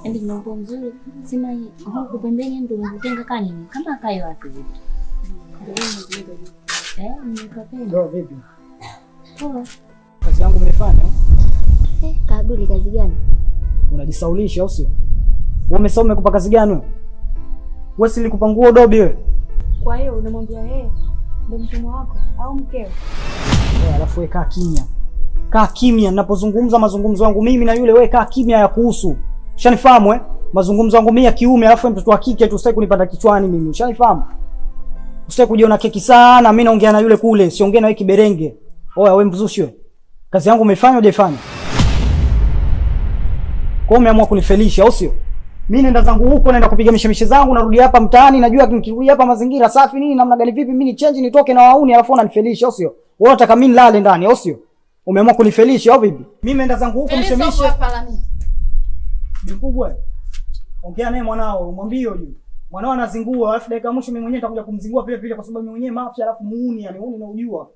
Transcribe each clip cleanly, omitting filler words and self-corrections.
Yaani kuna mzuri. Sema huku pembeni ndio umetenga kani kama kae wapi hivi. Eh, nimepapenda. Ndio vipi? Poa. Kazi yangu umefanya? Eh, Kabduli kazi gani? Unajisaulisha au sio? Wewe umesahau umekupa kazi gani wewe? Wewe si nilikupa nguo dobi wewe? Kwa hiyo unamwambia yeye ndio mtumwa wako au mkeo? Wewe alafu wewe kaa kimya. Kaa kimya ninapozungumza mazungumzo yangu mimi na yule, wewe kaa kimya ya kuhusu. Ushanifahamu eh? Mazungumzo yangu mimi ya kiume alafu mtoto wa kike tu usitaki kunipanda kichwani mimi. Ushanifahamu? Usitaki kujiona keki sana, mimi naongea na yule kule, siongee na wewe kiberenge. Oya wewe mzushi wewe. Kazi yangu umefanya hujaifanya? Kwa hiyo umeamua kunifelisha au sio? Mimi nenda zangu huko, naenda kupiga mishemishe zangu, narudi hapa mtaani, najua nikirudi hapa mazingira safi nini namna gani vipi, mimi ni change nitoke na wauni alafu unanifelisha au sio? Wewe unataka mimi nilale ndani au sio? Umeamua kunifelisha au vipi? Mimi nenda zangu huko mishemishe. Mkubwa. Ongea naye mwanao, mwambie huyu. Mwanao anazingua, alafu dakika mwisho mimi mwenyewe nitakuja kumzingua vile vile kwa sababu mimi mwenyewe mafia alafu muuni, yani muuni naujua.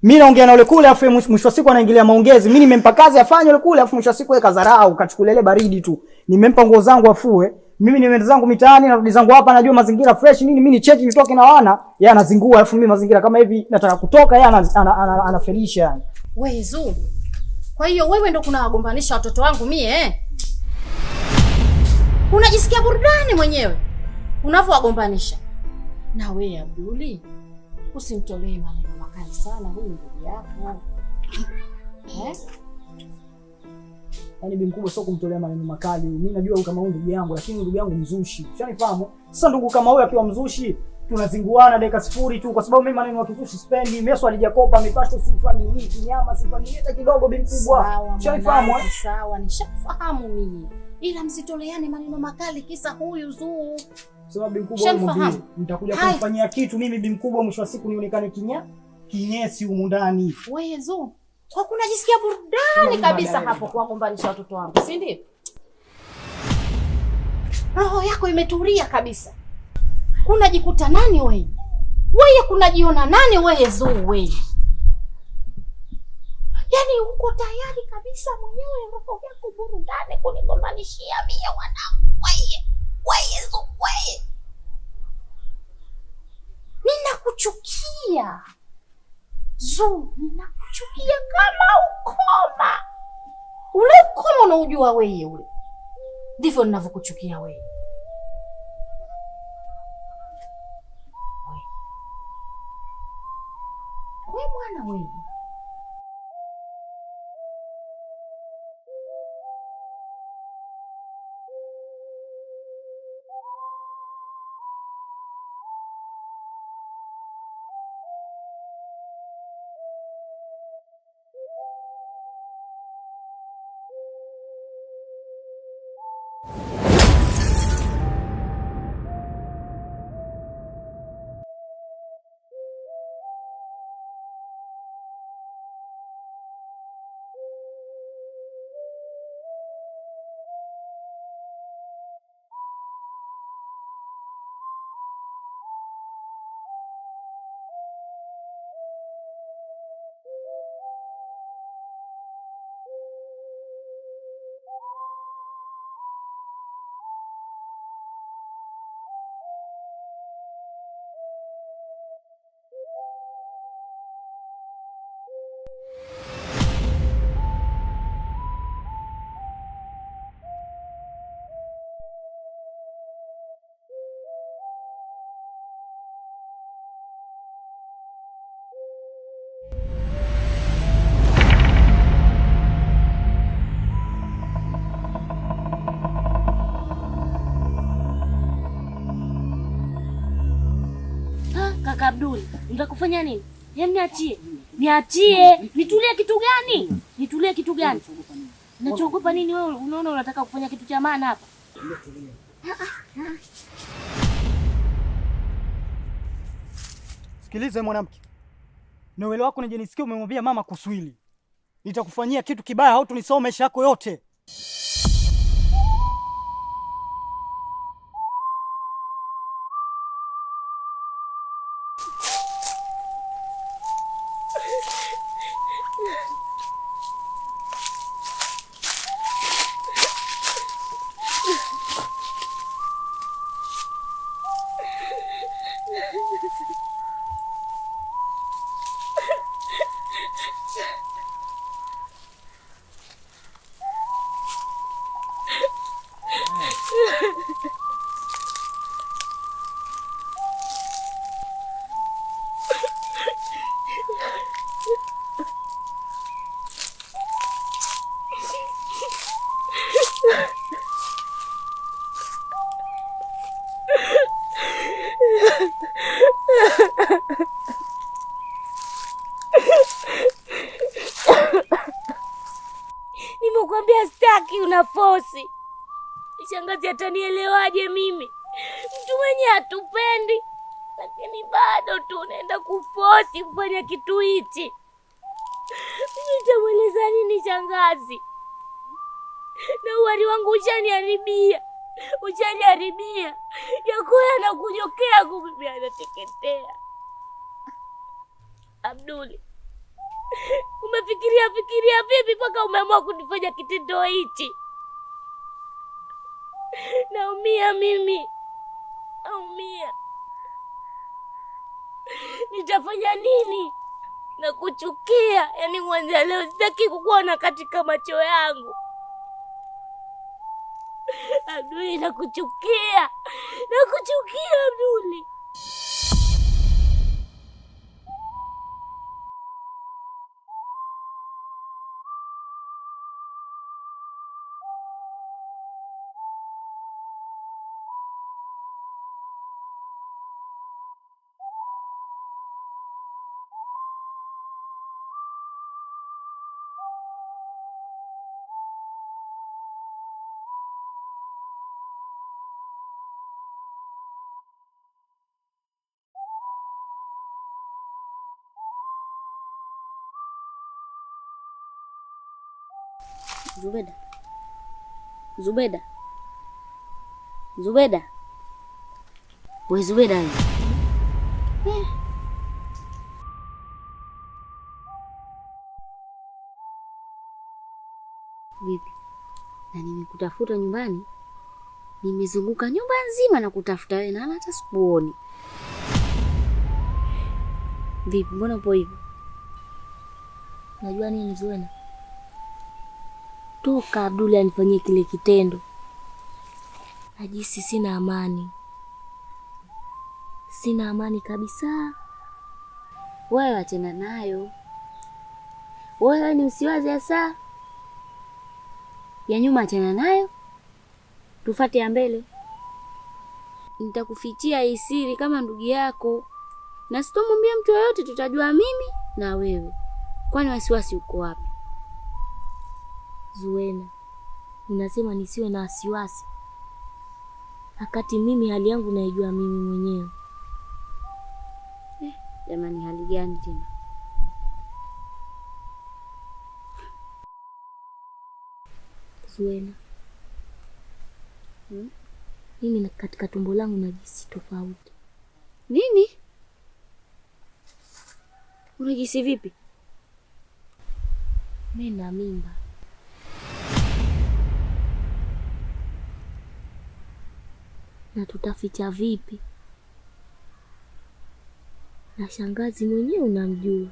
Mimi naongea na yule kule alafu mwisho wa siku anaingilia maongezi. Mimi nimempa kazi afanye yule kule alafu mwisho wa siku yeye kadharau, kachukulia ile baridi tu. Nimempa nguo zangu afue. Mimi nimeenda zangu mitaani narudi zangu hapa najua mazingira fresh nini, mimi ni change nitoke na wana, yeye anazingua alafu mimi mazingira kama hivi nataka kutoka, yeye anafelisha yani. Wewe Zuu. Kwa hiyo wewe ndo kuna wagombanisha watoto wangu mie eh? Unajisikia burudani mwenyewe unavyowagombanisha. Na wewe Abduli, usimtolee maneno makali sana huyu ndugu yako. Eh? Yaani bi mkubwa sio kumtolea maneno makali. Mimi najua kama huyu ndugu yangu, lakini ndugu yangu mzushi. Ushanifahamu? Sasa ndugu kama huyu akiwa mzushi, tunazinguana dakika sifuri tu kwa sababu mimi maneno ya kizushi sipendi. Meso alijakopa mipasho sifagilii, kinyama sifagilii hata kidogo bi mkubwa. Sawa, Ushanifahamu eh? mwanangu, sawa, nishafahamu mimi. Ila msitoleane maneno makali kisa huyu Zuu. Sababu bi mkubwa Ushanifahamu? mwambie, nitakuja Hai. kumfanyia kitu mimi bi mkubwa, mwisho wa siku nionekane kinyesi humu ndani. Wewe Zuu, kwa kunajisikia burudani kabisa hapo kuwagombanisha watoto wangu, si ndio? Roho yako imetulia kabisa. Kunajikuta nani wewe? Wewe kunajiona nani wewe Zuu wewe? Yaani uko tayari kabisa mwenyewe roho yako burudani kunigombanishia mie wanangu. Wewe, wewe Zuu wewe. Ninakuchukia. Zuu, ninakuchukia kama ukoma. Ule ukoma unaujua wewe ule. Ndivyo ninavyokuchukia wewe. Wewe. Wewe mwana wewe. Kaka Abdul, nitakufanya nini? Yaani niachie. Niachie. Nitulie kitu gani? Nitulie kitu gani? Nachoogopa nini wewe? Unaona unataka kufanya kitu cha maana hapa? Sikiliza mwanamke. Na uelewa wako nije nisikie umemwambia mama kuswili. Nitakufanyia kitu kibaya au tunisome maisha yako yote. Nimekuambia sitaki, una force. Shangazi atanielewaje mimi? Mtu mwenye hatupendi, lakini bado tu unaenda kuforce kufanya kitu hichi. Mimi nitamweleza nini shangazi? Na uwari wangu ushaniharibia. Ushaniharibia. Yakoya anakujokea kumbe anateketea. Abduli, umefikiria fikiria vipi mpaka umeamua kunifanya kitendo hichi? Naumia mimi. Naumia. Nitafanya nini? Nakuchukia. Yaani kuanzia leo sitaki kukuona katika macho yangu. Abduli, nakuchukia. Nakuchukia Abduli. Zubeda. Zubeda. Zubeda. We Zubeda. Vipi? Na nimekutafuta nyumbani. Nimezunguka nyumba nzima na kutafuta wewe na hata sikuoni. Vipi, mbona upo hivyo? Unajua nini Zuena? Toka Abduli anifanyie kile kitendo, najisi sina amani. Sina amani kabisa. Wewe achana nayo. Wewe ni usiwaze hasa. Ya nyuma achana nayo. Tufate ya mbele. Nitakufichia hii siri kama ndugu yako. Na sitomwambia mtu yoyote, tutajua mimi na wewe. Kwani wasiwasi uko wapi? Zuena, unasema nisiwe na wasiwasi wakati mimi hali yangu naijua mimi mwenyewe. Jamani, hali gani tena? Zuena, mimi katika tumbo langu najisi tofauti. Nini? Unajisi vipi? Mimi na mimba. Na tutaficha vipi? Na shangazi mwenyewe unamjua.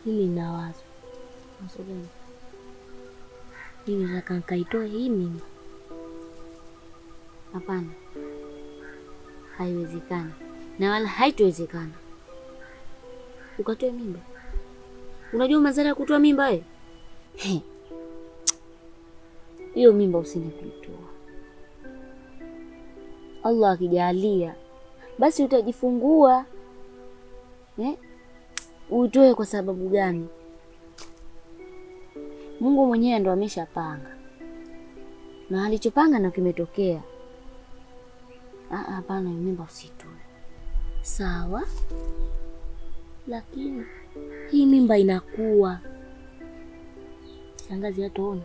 Mimi nina wazo. Wazo gani? Mimi nataka nikaitoe hii mimba. Hapana. Haiwezekani. Na wala haitowezekana. Ukatoe mimba? Unajua madhara ya kutoa mimba wewe? Hiyo mimba usije kuitoa. Allah akijalia basi utajifungua. Uitoe kwa sababu gani? Mungu mwenyewe ndo ameshapanga. Na alichopanga na kimetokea. Hapana, mimba usitoe. Sawa? Lakini hii mimba inakuwa. Shangazi hataona.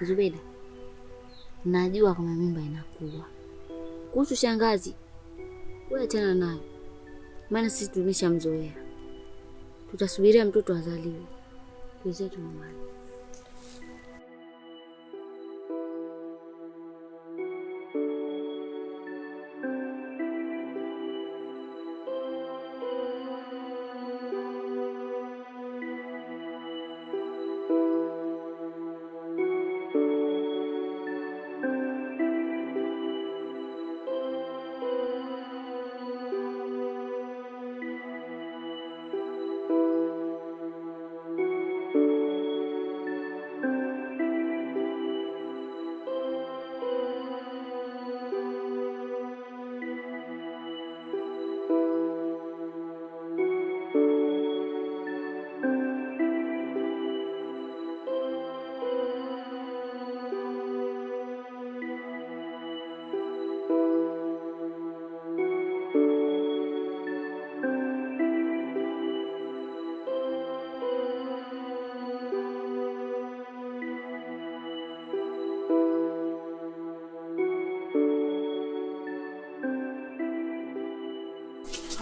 Zubeda, najua kama mimba inakuwa. Kuhusu shangazi, wewe achana nayo. Maana sisi tumeshamzoea. Tutasubiria mtoto azaliwe. Tuzetu nyumbani.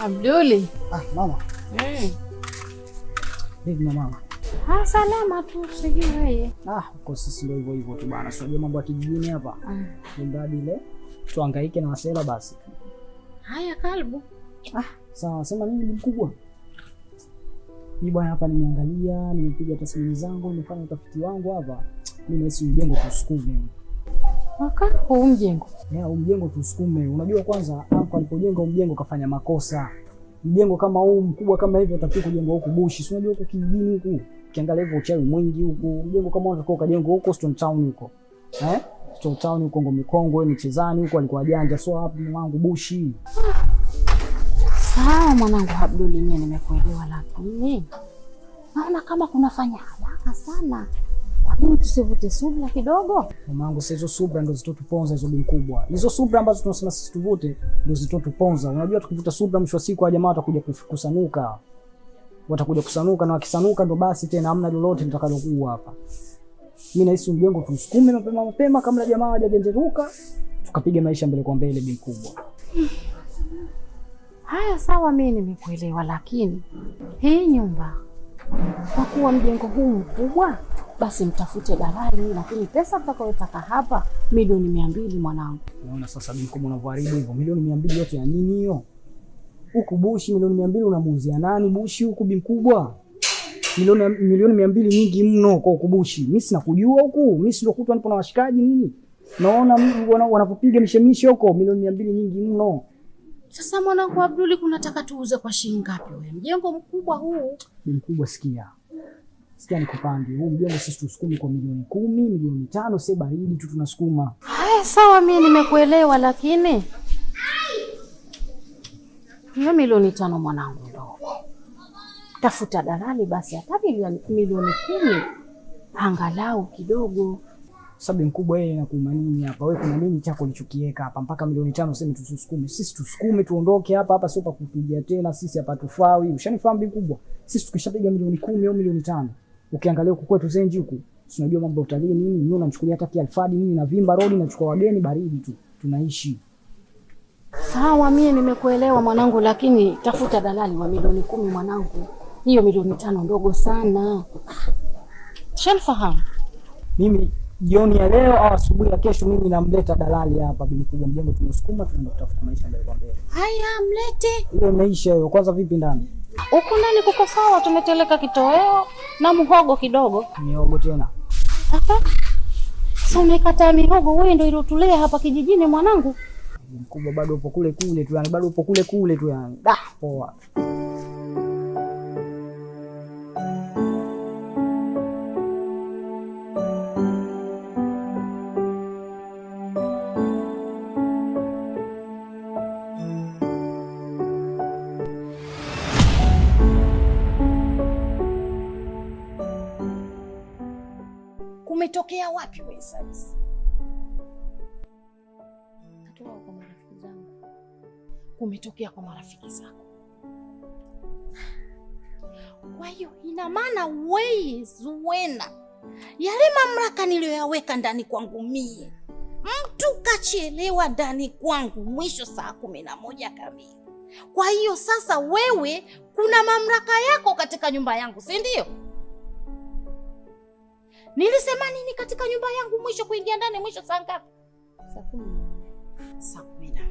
Abduli. Ah, mama. Vipi mama? Ah, salama tu, sijui wewe. Ah, uko sisi ndio hivyo hivyo tu bana. Si unajua mambo ya kijijini hapa. Ni mradi ile tuhangaike na wasela basi. Haya, karibu. Ah, sawa, sema nini bi mkubwa? Mimi bwana hapa nimeangalia, nimepiga tathmini zangu, nimefanya utafiti wangu hapa. Mimi nahisi mjengo tusukume. Waka, huu mjengo. Yeah, huu mjengo tusukume. Unajua kwanza anko alipojenga huu mjengo kafanya makosa. Mjengo kama huu mkubwa kama hivi utakiwa kujengwa huku Bushi. Si unajua huku kijijini huku. Ukiangalia hivyo uchawi mwingi huku. Mjengo kama huu utakiwa ukajengwa huko Stone Town huko. Stone Town huko Ngome Kongwe, Michezani huko alikuwa janja. So hapa mwanangu Bushi. Sawa mwanangu Abduli, mimi nimekuelewa, lakini naona kama kunafanya haraka sana. Kwa nini tusivute subra kidogo? Mamangu, sasa hizo subra ndo zitotuponza hizo bi mkubwa. Hizo subra ambazo tunasema sisi tuvute ndo zitotuponza. Unajua tukivuta subra mwisho wa siku jamaa watakuja kusanuka. Watakuja kusanuka na wakisanuka ndo basi tena hamna lolote litakalokuwa hapa. Mimi nahisi mjengo tusukume mapema mapema kabla jamaa hawajajenjeruka, tukapiga maisha mbele kwa mbele bi mkubwa. Haya sawa, mimi nimekuelewa, lakini hii nyumba kwa kuwa mjengo huu mkubwa, basi mtafute dalali, lakini pesa mtakayotaka hapa 200,000,000 mwanangu. Unaona sasa bi mkubwa unavyoharibu hivyo, 200,000,000 yote ya nini hiyo? Huku Bushi 200,000,000 unamuuzia nani Bushi huku bi mkubwa? 200,000,000 nyingi mno kwa huku Bushi. Mimi sina kujua huku, mimi si ndo kutwa nipo na washikaji nini? Naona wanapopiga mishemishe huko 200,000,000 nyingi mno. Sasa mwanangu Abduli, kunataka tuuze kwa shilingi ngapi wewe? Mjengo mkubwa huu. Bi mkubwa sikia. Sikia nikupange. Huu mjengo sisi tusukume kwa 10,000,000, 5,000,000, si baridi tu tunasukuma. Haya sawa, mimi nimekuelewa, lakini hiyo 5,000,000 mwanangu ndogo. Tafuta dalali basi hata 10,000,000 angalau kidogo. Sababu mkubwa yeye anakuuma nini hapa? Wewe kuna nini chako ulichokiweka hapa mpaka 5,000,000 useme tusukume? Sisi tusukume tuondoke hapa, hapa sio pa kutuja tena, sisi hapa tufawi. Ushanifahamu bi mkubwa? Sisi tukishapiga 10,000,000 au 5,000,000. Ukiangalia huku kwetu Zenji huku, si unajua mambo ya utalii nini? Mimi unamchukulia hata Alfadi nini na Vimba Road nachukua wageni baridi tu. Tunaishi. Sawa, mimi nimekuelewa mwanangu, lakini tafuta dalali wa 10,000,000 mwanangu. Hiyo 5,000,000 ndogo sana. Shalfahamu. Mimi jioni ya leo au asubuhi ya kesho mimi namleta dalali hapa bi mkubwa, mjengo tunasukuma tunaenda kutafuta maisha mbele kwa mbele. Haya, mlete. Hiyo imeisha hiyo. Kwanza vipi ndani? Huku ndani kuko sawa, tumeteleka kitoweo na muhogo kidogo. Mihogo tena? Hapa. Sasa umekataa mihogo, wewe ndio ilotulea hapa kijijini mwanangu. Bi mkubwa bado upo kule kule tu, yani bado upo kule kule tu yani. Dah, poa. Kumetokea wapi wewe sasa? Natoka kwa marafiki zangu. Kumetokea kwa marafiki zako. Kwa hiyo ina maana wewe Zuwena, yale mamlaka niliyoyaweka ndani kwangu mie, mtu kachelewa ndani kwangu mwisho saa 11 kamili. Kwa hiyo sasa wewe kuna mamlaka yako katika nyumba yangu, si ndio? Nilisema nini katika nyumba yangu mwisho kuingia ndani mwisho saa ngapi? Saa 11. Saa 11.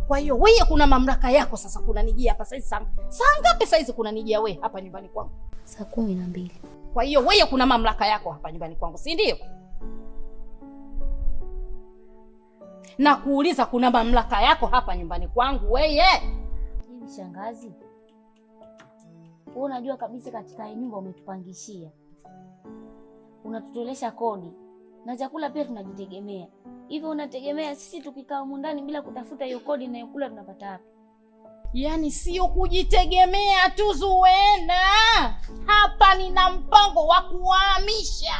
Kwa hiyo wewe kuna mamlaka yako sasa kunanijia hapa saizi saa ngapi saizi kunanijia wewe hapa nyumbani kwangu? Saa 12. Kwa hiyo wewe kuna mamlaka yako hapa nyumbani kwangu, si ndio? Na kuuliza kuna mamlaka yako hapa nyumbani kwangu wewe? Hivi shangazi, wewe unajua kabisa katika hii nyumba umetupangishia, unatutolesha kodi na chakula pia tunajitegemea. Hivyo unategemea sisi tukikaa humu ndani bila kutafuta hiyo kodi na kula tunapata wapi? Yaani sio kujitegemea tu Zuwena. Hapa nina mpango wa kuwahamisha.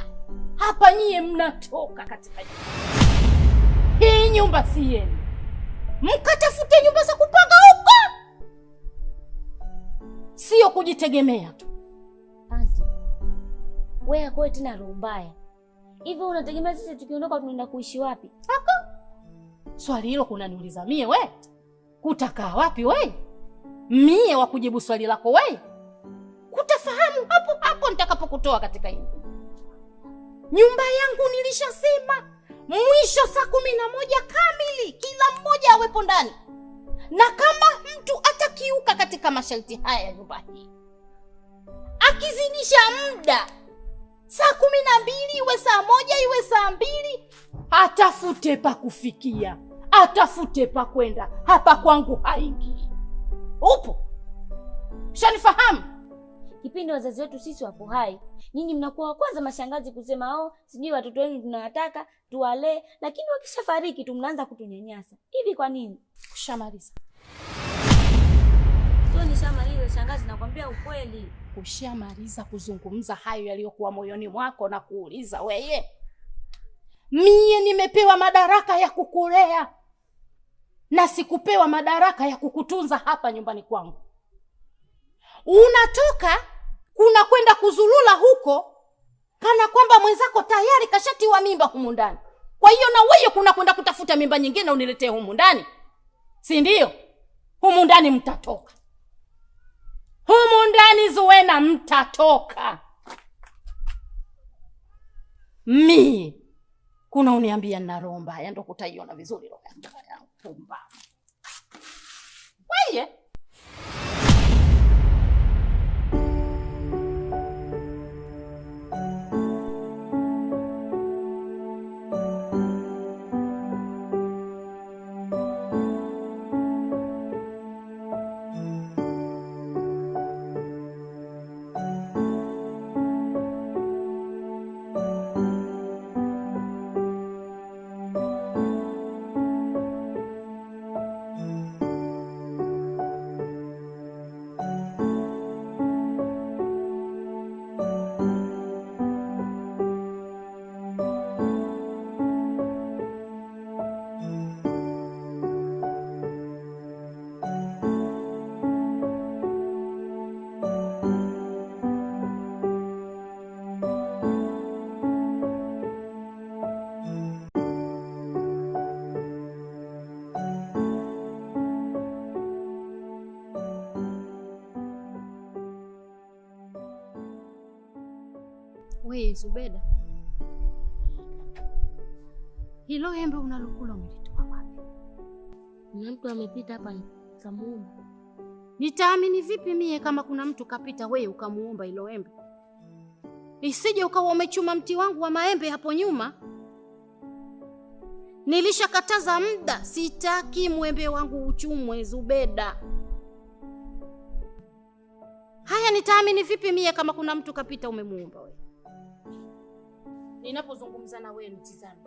Hapa nyie mnatoka katika nyumba. Hii nyumba si yenu. Mkatafute nyumba za kupanga huko. Sio kujitegemea tu. Auntie, wewe yako tena roho mbaya. Hivyo unategemea sisi tukiondoka tunaenda kuishi wapi? Aka. Swali hilo kunaniuliza mie we? Kutakaa wapi we? Mie wa kujibu swali lako wewe? Kutafahamu hapo hapo nitakapokutoa katika hii nyumba yangu. Nilishasema mwisho saa 11 kamili kila mmoja awepo ndani, na kama mtu atakiuka katika masharti haya ya nyumba hii, akizidisha muda saa 12 iwe saa 1 iwe saa 2, atafute pa kufikia, atafute pa kwenda. Hapa kwangu haingii. Upo? Shanifahamu? Kipindi wazazi wetu sisi wapo hai, nyinyi mnakuwa wa kwanza mashangazi kusema oh, sijui watoto wenu tunawataka tuwalee, lakini wakishafariki tu mnaanza kutunyanyasa. Hivi kwa nini? Ushamaliza? Sio nishamaliza shangazi, nakwambia ukweli. Ushamaliza kuzungumza hayo yaliyokuwa moyoni mwako na kuuliza weye? Mie nimepewa madaraka ya kukulea na sikupewa madaraka ya kukutunza hapa nyumbani kwangu. Unatoka kuna kwenda kuzulula huko kana kwamba mwenzako tayari kashatiwa mimba humu ndani. Kwa hiyo na wewe kuna kwenda kutafuta mimba nyingine uniletee humu ndani, si ndio? Humu ndani mtatoka, humu ndani Zuwena mtatoka. Mi kuna uniambia nina roho mbaya, ndo kutaiona vizuri roho yangu pumba. Weye Wewe Zubeda, hilo embe unalokula umelitoa wapi? Kuna mtu amepita hapa nikamuomba. Nitaamini vipi mie kama kuna mtu kapita wewe ukamuomba hilo embe? Isije ukawa umechuma mti wangu wa maembe hapo nyuma. Nilishakataza muda, sitaki mwembe wangu uchumwe Zubeda. Haya, nitaamini vipi mie kama kuna mtu kapita umemuomba wewe? Ninapozungumza na wewe nitizame.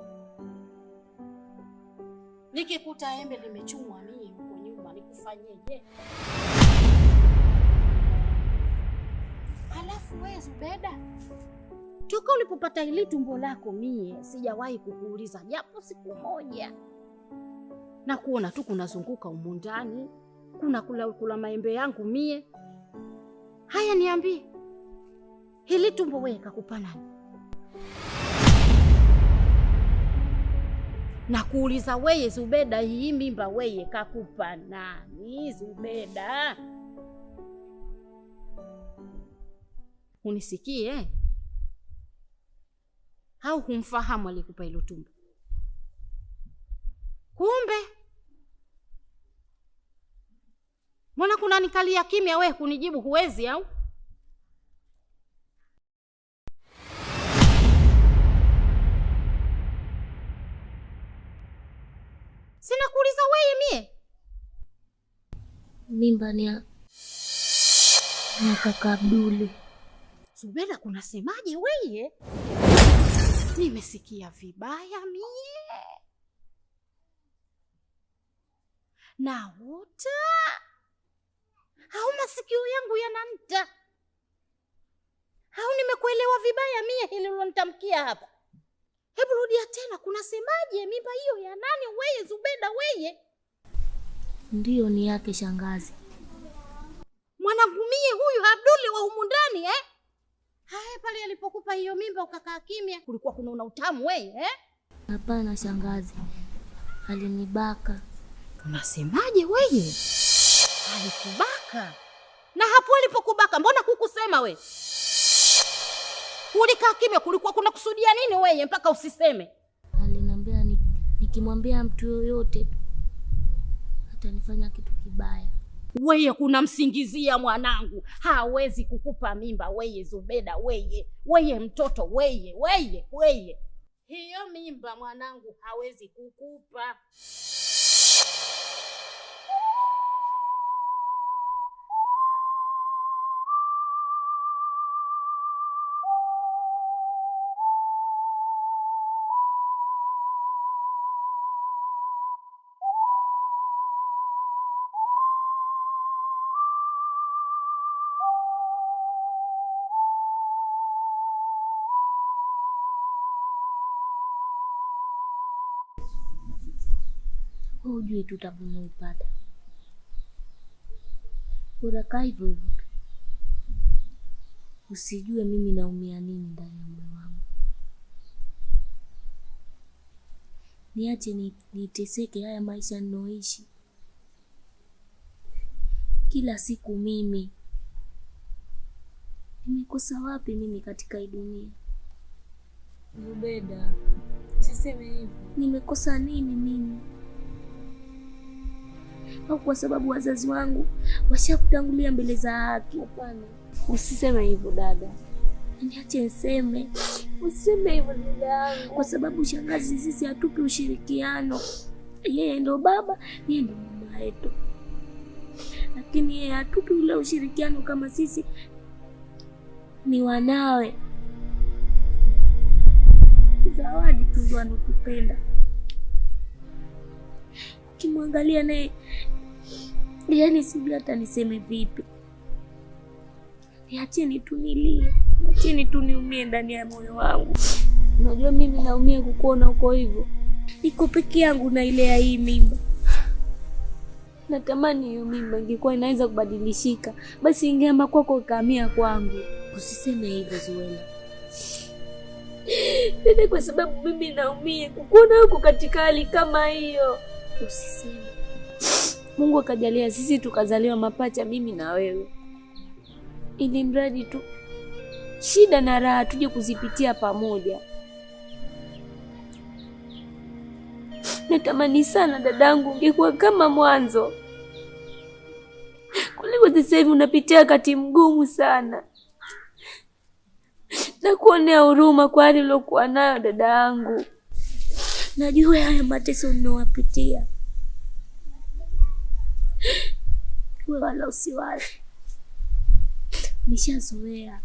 Nikikuta embe limechumwa mie huko nyuma nikufanyeje? Halafu wewe Zubeda, toka ulipopata hili tumbo lako mie sijawahi kukuuliza japo siku moja. Na kuona tu kunazunguka humu ndani, kuna kula kula maembe yangu mie. Haya, niambie, hili tumbo wewe kakupa nani? Na kuuliza weye Zubeda, hii mimba weye kakupa nani Zubeda? Unisikie au humfahamu alikupa hilo tumbo? Kumbe mbona kuna nikalia kimya, we kunijibu huwezi au? Sina kuuliza wewe mie. Mimba ni ya kaka Abduli. Zubeda, kunasemaje weye? Nimesikia vibaya mie. Naota au masikio yangu yananta? Au nimekuelewa vibaya mie hili ulonitamkia hapa? Hebu rudia tena, kunasemaje? Mimba hiyo ya nani weye Zubeda weye? Ndiyo, ni yake shangazi. Mwanangu mie huyu Abduli wa humu ndani eh? Haya, pale alipokupa hiyo mimba ukakaa kimya, kulikuwa kuna utamu weye eh? Hapana shangazi, alinibaka. Unasemaje weye? Alikubaka? Kakubaka. Na hapo alipokubaka mbona kukusema we? Ulikaa kimya, kulikuwa kuna kusudia nini wewe mpaka usiseme? Aliniambia nikimwambia mtu yoyote atanifanya kitu kibaya. Weye kuna msingizia mwanangu, hawezi kukupa mimba weye Zubeda, weye, weye mtoto weye, weye, weye. Hiyo mimba mwanangu hawezi kukupa. Hujui tu tabu unaoipata. Bora kaa hivyo hivyo tu. Usijue mimi naumia nini ndani ya moyo wangu. Niache niteseke haya maisha ninayoishi. Kila siku mimi. Nimekosa wapi mimi katika hii dunia? Zubeda, usiseme hivyo. Nimekosa nini mimi? Au kwa sababu wazazi wangu washakutangulia mbele za haki? Hapana. Usiseme hivyo dada. Niache niseme. Usiseme hivyo dada yangu. Kwa sababu shangazi sisi hatupi ushirikiano. Yeye ndo baba, yeye ndo mama yetu. Lakini yeye hatupi ule ushirikiano kama sisi ni wanawe. Zawadi tu ndo anatupenda. Ukimwangalia naye, yaani sijui hata niseme vipi. Niacheni tu nilie, niacheni tu niumie ndani ya moyo wangu. Unajua mimi naumia kukuona uko hivyo. Niko peke yangu na ile ya hii mimba. Natamani hiyo mimba ingekuwa inaweza kubadilishika, basi ingeama kwako ikahamia kwangu. Usiseme hivyo Zuena. Dada, kwa sababu mimi naumia kukuona uko katika hali kama hiyo. Usiseme. Mungu akajalia sisi tukazaliwa mapacha, mimi na wewe, ili mradi tu shida na raha tuje kuzipitia pamoja. Natamani sana dadangu ungekuwa kama mwanzo, kuliko sasa hivi unapitia wakati mgumu sana. Nakuonea huruma kwa hali uliokuwa nayo dadangu. Najua haya mateso ninayopitia. Wewe wala usiwaze. Nishazoea.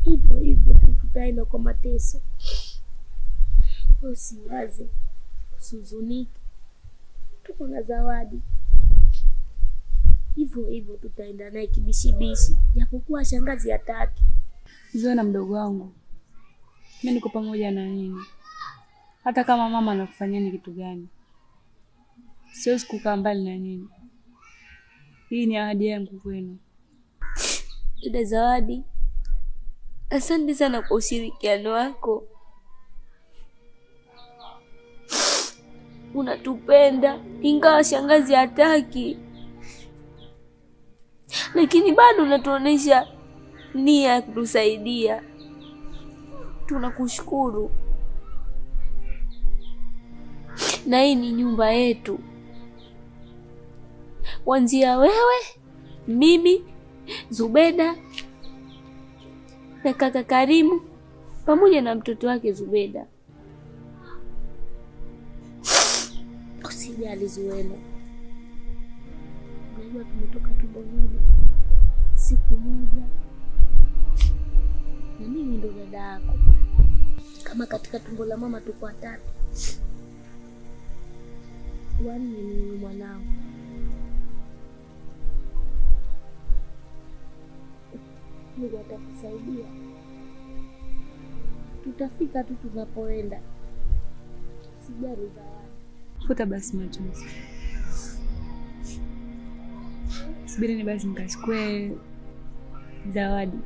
Hivyo hivyo tutaenda kwa mateso. Wewe usiwaze, usihuzunike. Tuko na Zawadi. Hivyo hivyo tutaenda naye kibishibishi, japokuwa shangazi hataki. Zuena mdogo wangu, mimi niko pamoja na nyinyi. Hata kama mama anakufanyeni kitu gani, siwezi kukaa mbali na nyinyi. Hii ni ahadi yangu kwenu. Dada Zawadi, asante sana kwa ushirikiano wako. Unatupenda ingawa shangazi hataki, lakini bado unatuonesha nia ya kutusaidia. Tunakushukuru. Na hii ni nyumba yetu, kuanzia wewe, mimi, Zubeda na kaka Karimu pamoja na mtoto wake Zubeda. Usijali Zuena, unajua tumetoka tumbo moja siku moja, na mimi ndo dada yako. Kama katika tumbo la mama tuko watatu, wanne ni huyu mwanangu. Mungu atakusaidia, tutafika tu tunapoenda. Sijali Zawadi. Futa basi machozi. Subirini basi nikachukue Zawadi.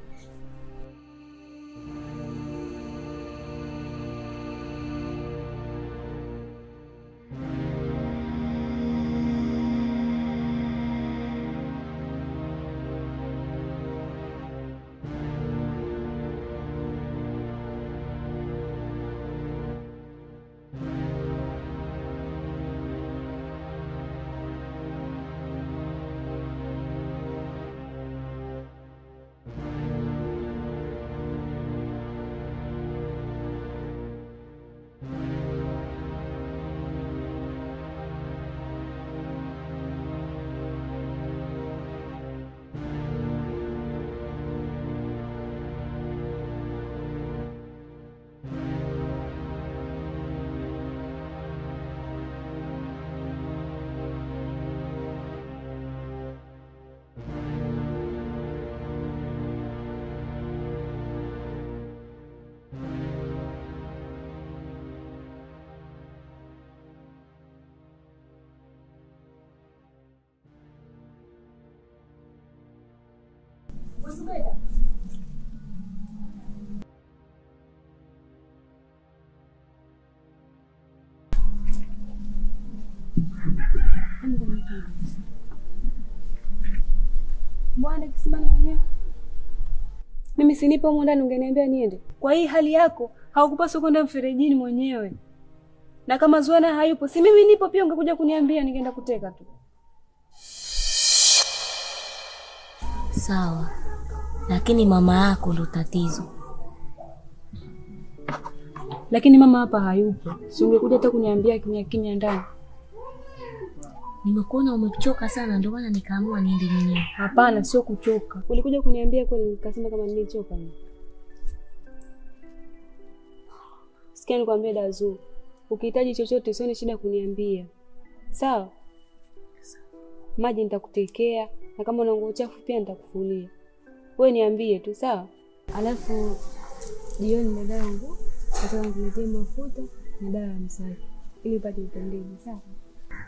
Zubeda. Bwana kisimani mwenyewe. Mimi sinipo humu ndani, ungeniambia niende. Kwa hii hali yako haukupaswa kwenda mferejini mwenyewe. Na kama Zuena hayupo, si mimi nipo pia, ungekuja kuniambia ningeenda kuteka tu. Sawa, lakini mama yako ndo tatizo. Lakini mama hapa hayupo, si ungekuja hata kuniambia kimya kimya ndani. Nimekuona umechoka sana, ndio maana nikaamua niende mwenyewe. Hapana, sio kuchoka. Ulikuja kuniambia kweli, nikasema kama nimechoka mimi. Sikia nikwambie Dazu, ukihitaji chochote usione shida kuniambia, sawa? Maji nitakutekea na kama una nguo chafu pia nitakufulia. Wewe niambie tu, sawa? Alafu jioni dadangu nataka nikuletee mafuta na dawa ya mswaki ili upate upendeze, sawa?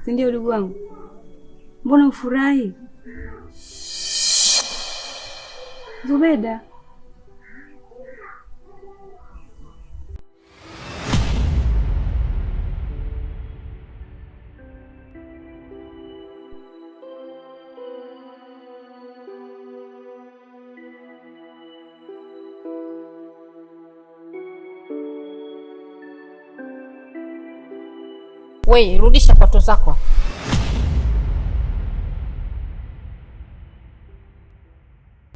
Si ndio ndugu wangu? Mbona ufurahi? Zubeda. Wewe rudisha pato zako.